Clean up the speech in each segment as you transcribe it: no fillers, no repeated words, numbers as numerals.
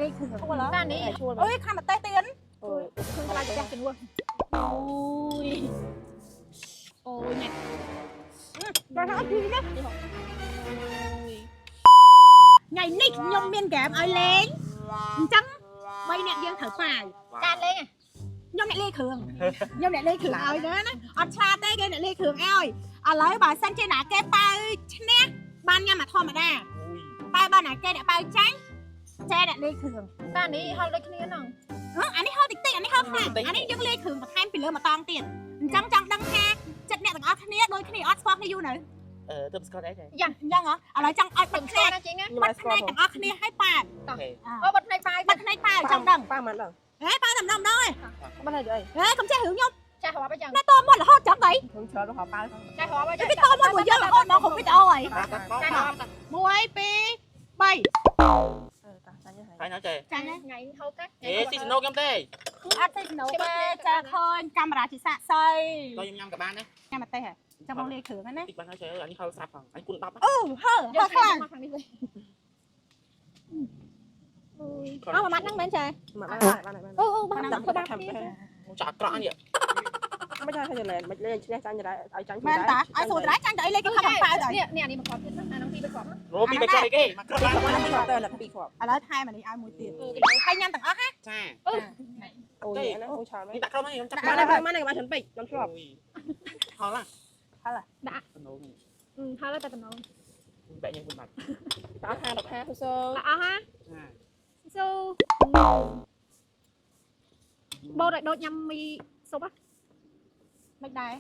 អ្នកលេខគ្រឿង តានេះ ឈួល អុយខាំម្ទេសទៀត អូយ ឃើញខ្លាចចាស់ជំនួសអូយអូយញ៉ាំ បាទអត់ពីណាថ្ងៃនេះខ្ញុំមានហ្គេមឲ្យលេងអញ្ចឹងបីអ្នកយើងត្រូវប៉ាវ ចានលេង ខ្ញុំអ្នកលេខគ្រឿងខ្ញុំអ្នកលេខគ្រឿងឲ្យណាណាអត់ឆ្លាតទេគេអ្នកលេខគ្រឿងឲ្យឥឡូវបើសិនជាណាគេប៉ាវឈ្នះបានញ៉ាំអាធម្មតាតែបើណាគេអ្នកប៉ាវចាញ់ចែអ្នកលេខគ្រឿង តានេះហល់ដូចគ្នាហ្នឹង ហ៎អានេះហូរតិចតិចអានេះហូរខ្លាំងអានេះយើងលាយគ្រឿងបន្ថែមពីលើមកតង់ទៀតអញ្ចឹងចង់ដឹងថាចិត្តអ្នកទាំងអស់គ្នាដូចគ្នាអត់ស្គាល់គ្នាយូរនៅ អឺទៅស្គាល់ដែរចេះ យ៉ាងអញ្ចឹងហ៎ឥឡូវចង់ឲ្យបិទភ្នែក ណាជាងណា បិទភ្នែកទាំងអស់គ្នាឲ្យប៉ា OK អូបិទភ្នែកបាយ បិទភ្នែកប៉ាចង់ដឹង ប៉ាមិនដឹង ហេប៉ាតែម្ដងម្ដងឯង មិនហើយអី ហេកុំចេះរឿងខ្ញុំ ចាស់រាប់អញ្ចឹង ណែតមាត់រហូតចឹងអី ខ្ញុំច្រើនរហប៉ា ចាស់រាប់អញ្ចឹង គេតមាត់មួយយើងរហូតមកគ្រប់វីដេអូអី ចាស់រាប់ 1 2 3 អឺតាចាញ់ហើយ ហើយណាចេះ ចាញ់ហ៎ ថ្ងៃហូបកា អេស៊ីស្នូកខ្ញុំទេ អត់ទេស្នូទេចាឃើញកាមេរ៉ាជាសាក់សី ដល់ខ្ញុំញ៉ាំក៏បានដែរ ញ៉ាំម្ទេសហ៎ចាំបងលាយគ្រឿងហ្នឹងណា តិចបានហើយចេះអានេះហៅស្រាប់ផងអានេះគុណ10 អូហឺហឺខ្លាំង ខាងនេះវិញអូមួយម៉ាត់ហ្នឹងមែនចា មកបានបានបាន អូអូបានធ្វើបានគ្នា ចាក់អាក្រក់នេះ មិនថាថាលែនមិនលេងឈ្នះចាញ់ដែរឲ្យចាញ់ មែនតាឲ្យស្រួលដែរចាញ់ទៅអីលេខគេខំប៉ាវទៅ នេះនេះអានេះមកគ្រាប់ទៀតអាហ្នឹងពីរបីគ្រាប់ រោពីរបីគ្រាប់អីគេមកគ្រាប់បាន បានតែលពីគ្រាប់ ឥឡូវថែមអានេះឲ្យមួយទៀតហើយញ៉ាំទាំងអស់ហ៎ ចា អូយណាអូច្រើនមែន នេះដាក់ក្រុមហ្នឹងខ្ញុំចាប់ បាន បាន បានបានបានច្រើនពេកខ្ញុំធ្លាប់ ហល់ ហល់ ដាក់ តំណង ហល់តែតំណង បែកញ៉ាំគុណបាត់ តើហា15ស៊ូ អស់ហា ចា ស៊ូបូតឲ្យដូចញ៉ាំមីស៊ុប មិនដែរ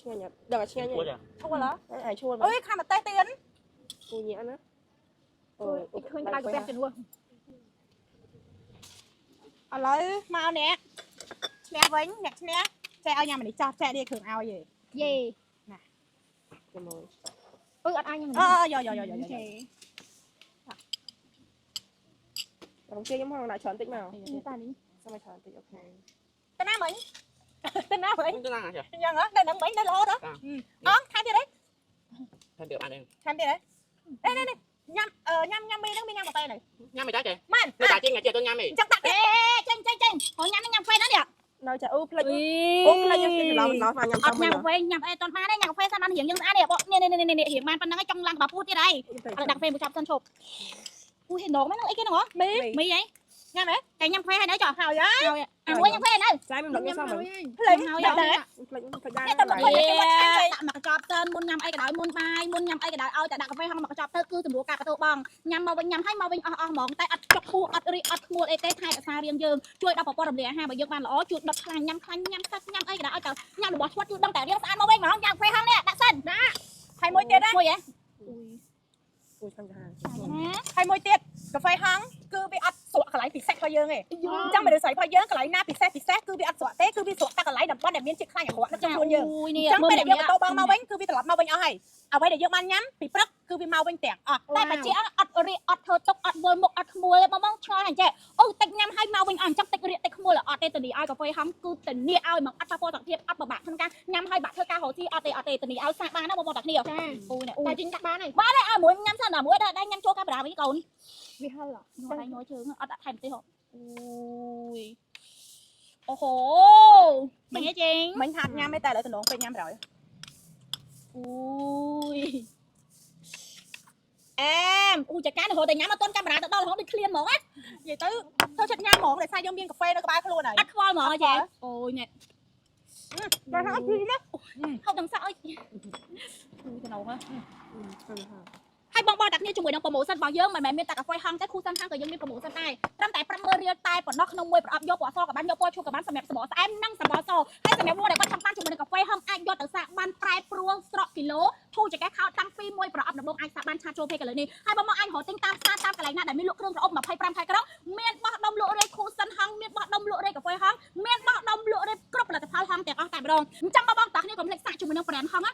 ឆ្ងាញ់ដឹងតែឆ្ងាញ់ ពួច ឈួលហ៎ អាយឈួល អុយខាំម្ទេសទៀត គូញាក់ណា អូយឃើញក្តៅកាពះជំនួស ឥឡូវមកអ្នកឈ្នះវិញអ្នកឈ្នះចែឲ្យញ៉ាំអានេះចោះចែលាយគ្រឿងឲ្យឯង យេ ជាមួយ អឺអត់អាចញ៉ាំ អឺយោយោយោយោ ចេ ខ្ញុំជិះខ្ញុំហងដាក់ច្រើនតិចមក តានេះ សុំឲ្យច្រើនតិច OK ទៅណាមិញទៅណាមិញ ទៅណាចេះ អញ្ចឹងហ៎នៅនឹងមិញនៅរហូតហ៎អងថែមទៀតទេ ថែមទៀតបានទេ ថែមទៀតទេនេះនេះញ៉ាំញ៉ាំញ៉ាំមីហ្នឹងមានញ៉ាំកាហ្វេនៅ ញ៉ាំមិនដែរចេះ មែន តែចេះចេះទៅញ៉ាំឯង អញ្ចឹងដាក់ទៀត ចេញចេញចេញហញ៉ាំញ៉ាំកាហ្វេណានេះ នៅចាអូផ្លិចអូផ្លិចខ្ញុំច្រឡំដល់ញ៉ាំ អត់ញ៉ាំកាហ្វេញ៉ាំអីតន់បានទេញ៉ាំកាហ្វេសិនបានរៀងយើងស្អាតនេះបងនេះនេះនេះនេះរៀងបានប៉ុណ្ណឹងឯងចង់ឡើងបាពោះទៀតហើយឥឡូវដាក់កាហ្វេមួយចប់សិនឈប់អូហេដងមែនអីគេហ្នឹងហ៎ មី មីអី ញ៉ាំហ៎ តែញ៉ាំកាហ្វេហើយនៅចុះ ហើយហ៎ ហើយអាមួយញ៉ាំកាហ្វេនៅ ចាយមិនដឹងសម ភ្លេច ហើយ ដែរ ផ្លិចផ្លិចដែរ នេះតែមកឃើញគេមកឆាញ់ពេក ដាក់មកកញ្ចប់សិនមុនញ៉ាំអីក៏ដោយមុនបាយមុនញ៉ាំអីក៏ដោយឲ្យតែដាក់កាហ្វេហងមកកញ្ចប់ទៅគឺសម្រួលការបន្ទោបងញ៉ាំមកវិញញ៉ាំហើយមកវិញអស់អស់ហ្មងតែអត់ចុកពោះអត់រីអត់ខ្មួលអីទេថែរក្សារាងយើងជួយដល់ប្រព័ន្ធរំលាយអាហារបើយើងបានល្អជួយដុតខ្លាញ់ញ៉ាំខ្លាញ់ញ៉ាំសាច់ញ៉ាំអីក៏ដោយឲ្យតែញ៉ាំរបស់ឆ្វាត់គឺដឹងតែរាងស្អាតមកវិញហ្មងញ៉ាំកាហ្វេហងនេះដាក់សិនដាក់ ហើយមួយទៀតណា មួយហ៎ អូឆ្ងាញ់ចា ណា ហើយមួយទៀតកាហ្វេហងគឺវាអត់ស្រក់កន្លែងពិសេសរបស់យើងទេអញ្ចឹងមនុស្សស្រីរបស់យើងកន្លែងណាពិសេសពិសេសគឺវាអត់ស្រក់ទេគឺវាស្រក់តែកន្លែងតំបន់ដែលមានជាតិខ្លាញ់អាក្រក់នៅក្នុងខ្លួនយើង អូយនេះ អញ្ចឹងពេលដែលយើងបន្ទោបងមកវិញគឺវាត្រឡប់មកវិញអស់ហើយអ្វីដែលយើងបានញ៉ាំពីព្រឹកគឺវាមកវិញទាំងអស់ តែបើជាអត់រៀកអត់ធ្វើទុកអត់វិលមុខអត់ខ្មួលទេបងបងឆ្ងល់អញ្ចេះអូតិចញ៉ាំហើយមកវិញអស់អញ្ចឹងតិចរៀកតិចខ្មួលអត់ទេធានាឲ្យកាហ្វេហំគឺធានាឲ្យមកអត់ប៉ះពាល់សុខភាពអត់ពិបាកក្នុងការញ៉ាំហើយបាក់ធ្វើការរកស៊ីអត់ទេអត់ទេធានាឲ្យសាកបានណាបងប្អូនទាំងគ្នាអូយនេះអូយ តែជីងកាក់បានហើយ បានហើយឲ្យមួយញ៉ាំសិនណាមួយដែរញ៉ាំចូលកាមេរ៉ាវិញកូន វាហឹល ញ័រដៃញ័រជើងអត់ដាក់ថែមទេហ៎អូយអូហូមិនហីចេង មិញថាញ៉ាំទេតែឥឡូវតំណងពេកញ៉ាំក្រោយ អូយអែមអូចកានរហូតតែញ៉ាំអត់ទាន់កាមេរ៉ាទៅដល់រហូតដូចឃ្លានហ្មងណា និយាយទៅធ្វើចិត្តញ៉ាំហ្មងដោយសារយើងមានកាហ្វេនៅក្បែរខ្លួនហើយ អត់ខ្វល់ហ្មងចេះអូយនេះ បាទអត់ពីណា ហូបទាំងសក់អើយអូយតំណងហ៎ហើយបងបងតាគ្នាជាមួយនឹង promotion របស់យើងមិនមែនមានតែកាហ្វេហងទេគូសិនហាងក៏យើងមាន promotion ដែរត្រឹមតែ50000រៀលតែប៉ុណ្ណោះក្នុងមួយប្រអប់យកពណ៌សក៏បានយកពណ៌ឈូក៏បានសម្រាប់សម្បកស្អែមនិងសម្បកសហើយសម្រាប់មួយដែលគាត់ចង់បានជាមួយនឹងកាហ្វេហងអាចយកទៅសាកបានប្រែប្រួលស្រកគីឡូធូរចកេះខោតាំងពីមួយប្រអប់ដំបូងអាចសាកបានឆាតចូលពេកឥឡូវនេះហើយបងមកអាចរកទិញតាមផ្សារតាមកន្លែងណាដែលមានលក់គ្រឿងក្រអូប25ខែក្រុងមានបោះដុំលក់រេគូសិនហងមានបោះដុំលក់រេកាហ្វេហងមានបោះដុំលក់រេគ្រប់ផលិតផលហងទាំងអស់តែម្ដងអញ្ចឹងបងបងតាគ្នាកុំភ្លេចសាកជាមួយនឹង brand ហងណា